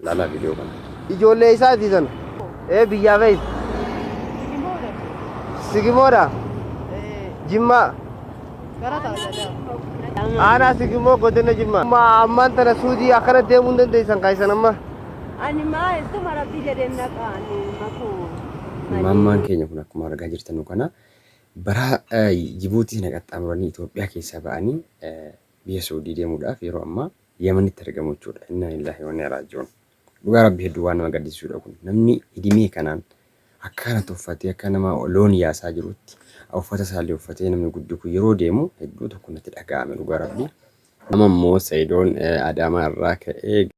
Laalaa viidiyoo kana. Ijoollee isaati sana. Ee biyyaa fe'is. Sigimoodha. Jimmaa. Aanaa Sigimoo godina Jimmaa. Amma ammaan tana Suudii akkana deemuu hin dandeessan kaayisan amma. Ani maa ittuma rabbi jedheen naqa ani makuu. Maammaan keenya kun akkuma argaa jirtanu kana baraa Jibuutii sana qaxxaamuranii Itoophiyaa keessaa ba'anii biyya Suudii deemuudhaaf yeroo ammaa Yamanitti argamu jechuudha. Innaa lillaahi wa innaa raaji'uun. Dhugaa rabbi hedduu waan nama gaddisiisudha kun. Namni hidimee kanaan akka kanatti uffatee akka nama loon yaasaa jirutti uffata isaallee uffatee namni guddi kun yeroo deemu hedduu tokko natti dhaga'ame dhugaa rabbi. Amma immoo Sayidoon Adaamaa irraa ka'ee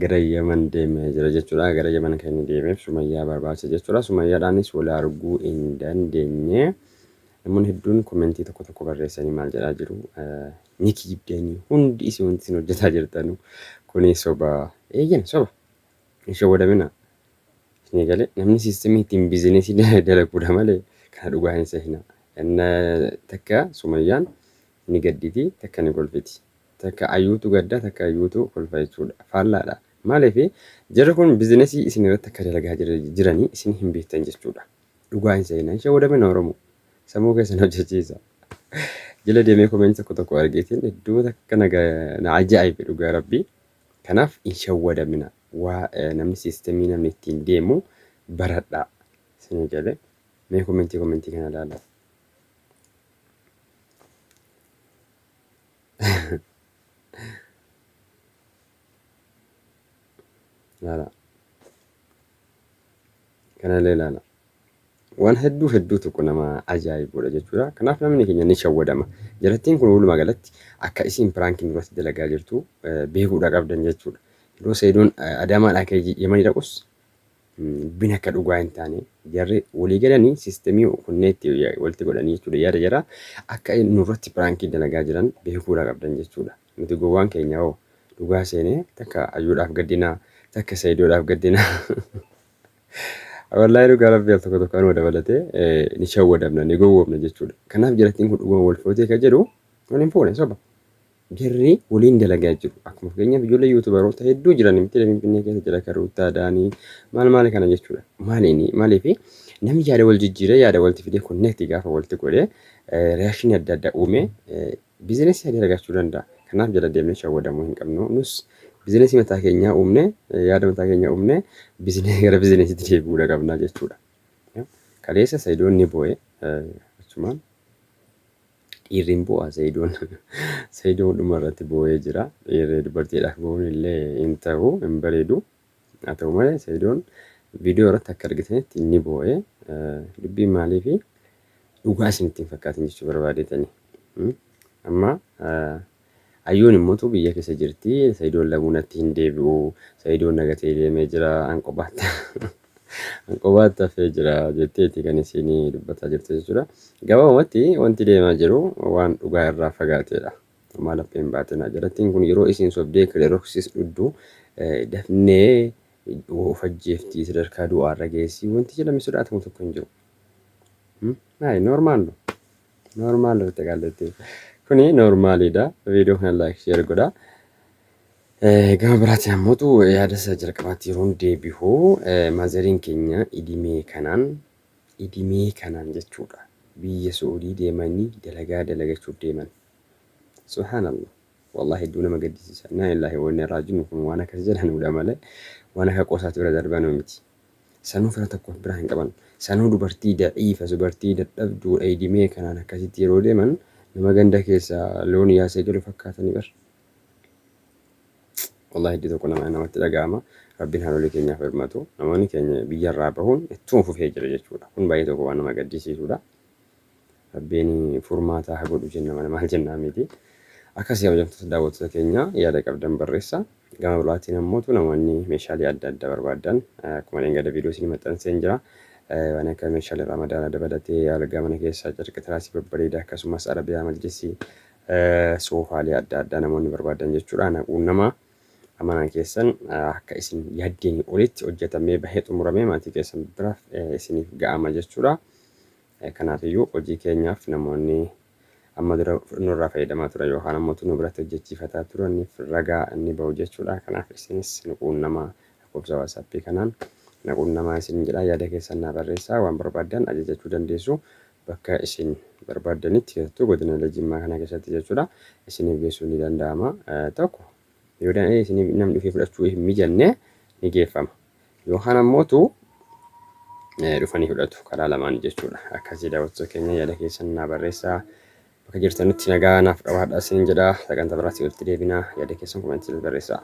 gara Yaman deemee jira jechuudha. Gara Yaman kan inni deemeef Sumayyaa barbaacha jechuudha. Sumayyaadhaanis wal arguu hin dandeenye. Namoonni hedduun komentii tokko tokko barreessanii maal jedhaa jiru. Ni kijibdanii hundi isin wanti isin hojjetaa jirtanu kuni soba. Eeyyan soba. Hin shawwadamina. Isin galee namni siistemii ittiin biizinesii dalaguudha malee kana dhugaa hin sehina. Takka Sumayyaan ni gadditi takka ni kolfiti. Takka ayyuutu gadda takka ayyuutu kolfa jechuudha. Faallaadha. Maaliif jarri kun bizinesii isin irratti akka dalagaa jiranii isin hin beektan jechuudha. Dhugaa hin seena. Hin shawwadamina Oromoo. Sammuu keessan hojjechiisa. Jala deemee komeentii tokko tokko argeetiin hedduu takka na ajaa'ibe dhugaa rabbii. Kanaaf hin shawwadamina. Waa namni siistemii namni ittiin deemu baradhaa. Isin galee mee komentii komentii kana ilaalaa. Laala. Kanallee ilaala. Waan hedduu hedduu tokko nama ajaa'ibudha jechuudha. Kanaaf namni keenya ni shawwadama. Jarattiin kun walumaa galatti akka isiin piraankiin duratti dalagaa jirtu beekuudha qabdan jechuudha. Yeroo Sayidoon Adaamaadhaa ka'ee Yamanii dhaqus dubbiin akka dhugaa hin taane jarri walii galanii siistemii kunneen itti walitti godhanii jechuudha yaada jara akka nurratti piraankii dalagaa jiran beekuudha qabdan jechuudha. Nuti gowwaan keenya hoo dhugaa seenee takka ayyuudhaaf gaddinaa takka sayidoodhaaf gaddinaa. Wallaahi dhugaa rabbii al tokko tokko anuma dabalatee ni shawwadamna ni gowwoomna jechuudha. Kanaaf jarattiin kun dhuguma wal fuutee ka jedhu wal hin fuune soba. Jarri waliin dalagaa jiru. Akkuma fakkeenyaaf ijoollee yuutubaroota hedduu jiran miti Finfinnee keessa jira kan Ruuttaa Daanii maal maal kana jechuudha. Maaliini maaliif namni yaada wal jijjiiree yaada walitti fidee konneekti gaafa walitti godhee reakshinii adda addaa uume biizinesii adii argachuu danda'a. Kanaaf jala deemnee shawwadamuu hin qabnu. Nus biizinesii mataa keenyaa uumne yaada mataa keenyaa uumne gara biizinesiitti deebi'uudha qabna jechuudha. Kaleessa Sayidoon ni boo'e achumaan Dhiirri hin boo'a Sayidoon. Sayidoon dhuma irratti boo'ee jira. Dhiirri dubartiidhaaf boo'uun illee hin ta'u hin bareedu. Haa ta'u malee Sayidoon viidiyoo irratti akka argitanitti ni boo'e. Dubbiin maaliifi dhugaa isinitti hin fakkaatin jechuu barbaadeetani. Amma Ayyuun immoo biyya keessa jirti. Sayidoon lamuu natti hin deebi'u. Sayidoon na gatee deemee jira. An kophaatti an kophaatti hafee jira jetteeti kan isiin dubbataa jirtu jechuudha. Gabaabumatti wanti deemaa jiru waan dhugaa irraa fagaateedha. Homaa laphee hin baatinaa. Jarattiin kun yeroo isiin sobdee kilerooksis dhugdu dafnee of ajjeefti sadarkaa du'aarra geessi wanti jedhame sodaatamu tokko hin jiru. Nayi normaal no. Normaal irratti qaalletti. Kuni normaaliidha. Viidiyoo kana like share godha. Gama biraatiin ammoo yaada isa jalqabaatti yeroon deebi'u maazariin keenya idimee kanaan idimee kanaan jechuudha. Biyya Su'uudii deemanii dalagaa dalagachuuf deeman. Subhaanallah. Wallahi hedduu nama gaddisiisa. Innaa lillaahi wa innaa raaji'uun kun waan akkas jedhanudha malee waan akka qoosaatti bira darbanuu miti. Sanuu fira tokko of biraa hin qaban. Sanuu dubartii da'iifa, dubartii dadhabduu eydimee kanaan akkasitti yeroo deeman nama ganda keessa loon yaasee galu fakkaatanii bar. Wallahi hedduu tokko nama namatti dhaga'ama. Rabbiin haadholii keenyaaf birmatu. Namoonni keenya biyyarraa bahuun ittuma fufee jira jechuudha. Kun baay'ee tokko waan nama gaddisiisudha. Rabbiin furmaataa haa godhu jenna malee maal jennaa miti. Akkasii kabajamtoota daawwattoota keenya yaada qabdan barreessa. Gama biraatiin ammoo namoonni meeshaalee adda addaa barbaadan akkuma dheengadda viidiyoo isin maxxanseen jira. Waan akka meeshaalee ramadaanaa dabalatee algaa mana keessaa carqi tiraasii babbareedaa akkasumas arabiyaa majlisii soofaalee adda addaa namoonni barbaadan jechuudha. Na quunnamaa mana keessan akka isin yaaddeenii olitti hojjetamee bahee xumuramee maatii keessan biraaf isiniif ga'ama jechuudha. Kanaafiyyuu hojii keenyaaf namoonni amma dura nurraa fayyadamaa turan yookaan ammoo nu biratti hojjechiifataa turaniif ragaa inni bahu jechuudha. Kanaaf isinis nu quunnamaa, lakkoofsa WhatsAppii kanaan na quunnamaa isin jedha. Yaada keessan naa barreessaa, waan barbaaddan ajajachuu dandeessu, bakka isin barbaaddanitti, keessattuu godinaalee Jimmaa kana keessatti jechuudha, isiniif geessuu ni danda'ama. Tokko yoo danda'e isiniif namni dhufee fudhachuu hin mijanne ni geeffama. Yookaan ammootu dhufanii fudhatu, karaa lamaan jechuudha. Akkasii daawwattoota keenya, yaada keessan naa barreessaa. Bakka jirtanitti nagaa naaf qabaadhaa isin jedha. Sagantaa biraatti walitti deebinaa, yaada keessan commentii barreessaa.